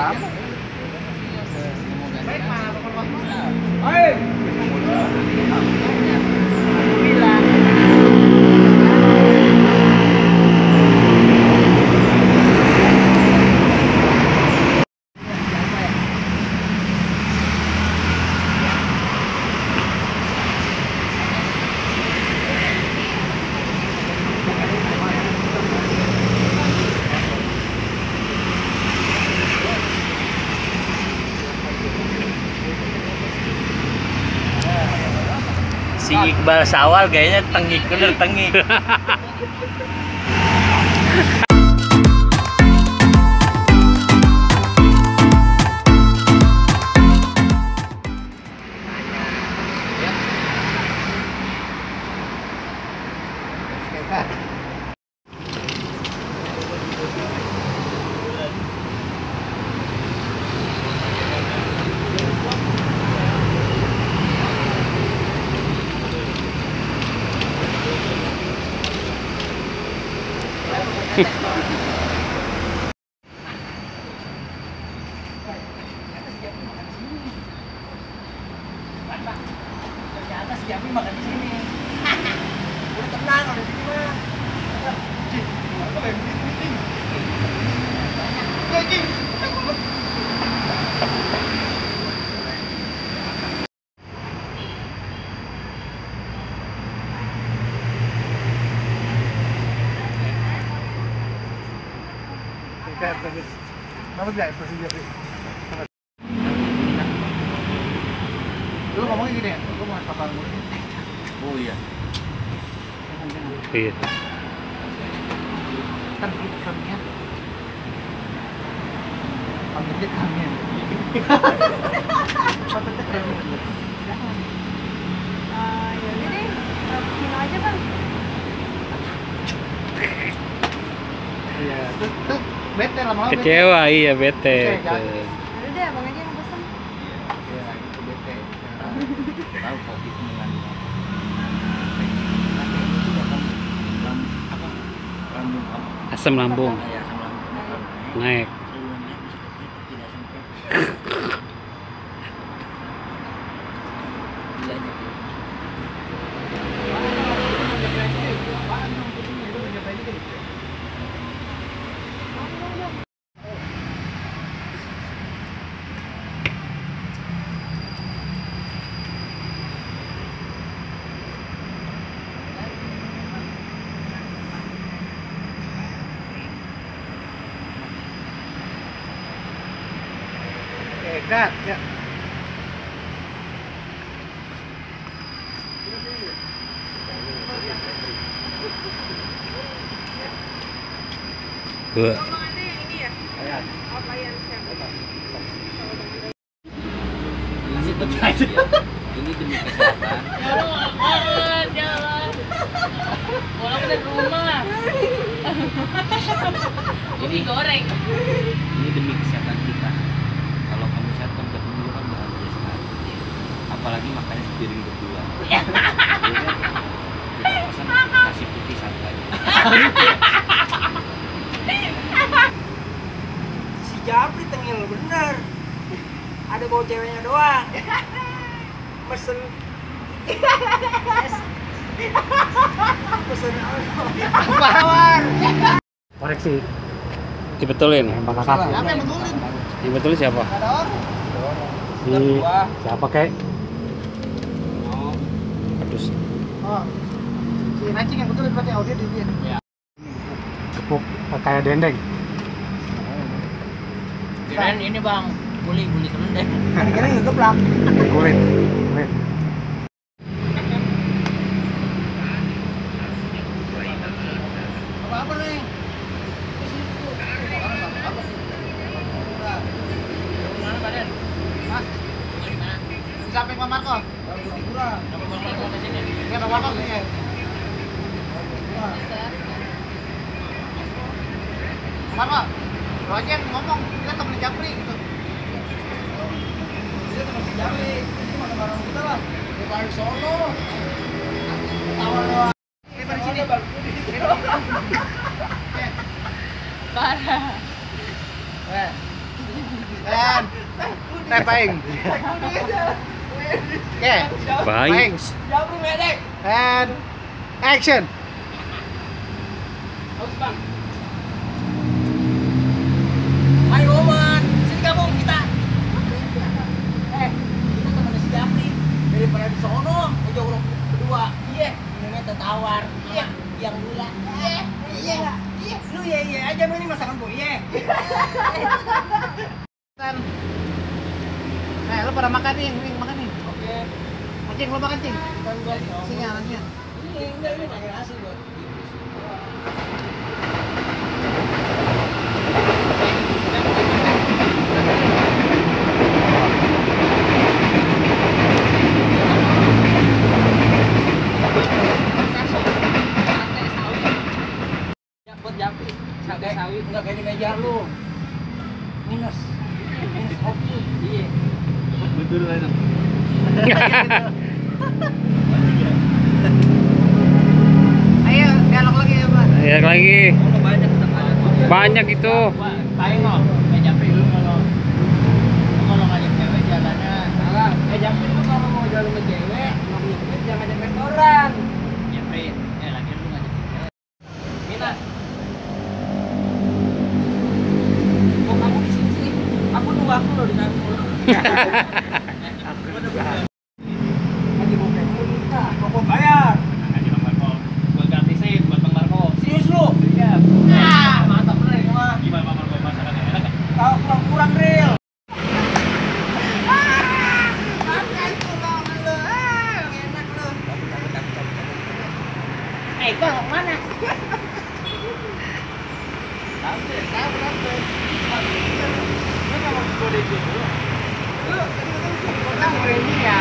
sama. Si Iqbal Sawal kayaknya tengik bener tengik. Siapin makan di sini. Udah tenang kalau di sini mah. Lu ngomongnya gini ya, lu mau kapal mulu. Oh iya. Iya. Kan itu kamian. Pamitnya kamian. Pamitnya kamian. Ya udah deh, Kino aja bang. Iya, tuh bete lama-lama. Kecewa, iya bete. Udah deh, abang aja yang pesen. Iya, itu bete. Tahu kopi mengandung Asam lambung ya, asam lambung. naik. Kat, ya. Gua Omongannya yang ini ya? Outlier chef. Ini demi kesehatan. Jalan. Orang udah ke rumah. Ini Goreng. Ini demi kesehatan kita. Kalau kamu sehat kan ketemu kan bahagia sekali. Apalagi makannya sepiring berdua. Iya kan? Kita pesan nasi putih satu aja. Si Japri tengil bener. Ada bawa ceweknya doang. Pesen. Pesen apa? Tawar. koreksi. Dibetulin. Siapa yang betulin? Dibetulin siapa? Ada orang. Di siapa kek? Oh, Aduh, Oh. Si Nacing yang betulin berarti audio di dia. kepuk kayak dendeng. kirain ini bang, guling serundeng. Kira-kira ngegeblak. Kulit. Kulit. Apa-apa nih? Mana badan? Hah? Sampai Pak Marco. Liburan. Sampai bang Marco ke sini. Ya Pak Marco nih. Marco, lo aja yang ngomong, kita temen Japri gitu. Dia temen si Japri, ini mana barang kita lah. Dia balik Solo. Tawa doang. Ini pada sini. Parah. Paing. Oke. Baik. Jawab lu medek. And action. Bagus bang. Ayo Oman, sini gabung kita. Kita temannya si Japri. Daripada di sono, aja urung berdua. Iya, minumnya tetawar. Iya, yang gula. Iya. Lu iya aja lu ini masakan gua. Iya. Kan. Lu pada makan nih, makan nih. Oke. Cing, lu makan, Cing. Dan gua sini anaknya. Ini pakai nasi buat. Japri, sate sawit enggak kayak di meja lu. Minus kopi. Iya. Betul lah itu. Ayo, dialog lagi ya, Pak. Ya lagi. Oh, banyak Banyak itu. Paling kok, Japri lu kalau ngajak cewek jalannya salah. Japri lu kalau mau jalan sama cewek, mau punya duit jangan ngajak restoran. Japri, lagi lu ngajak cewek. Mina. Kok kamu di sini sih? Aku nunggu aku loh di sana. Lagi mau minta, kok bayar? Kasih Bang Marco. Gua gratisin buat Bang Marco. Serius lu? Iya. Mantap bener ini mah. Gimana Bang Marco, masakannya enak nggak? Tahu kurang real. Kau mau mana? Tahu. Lu, kita mau ini ya.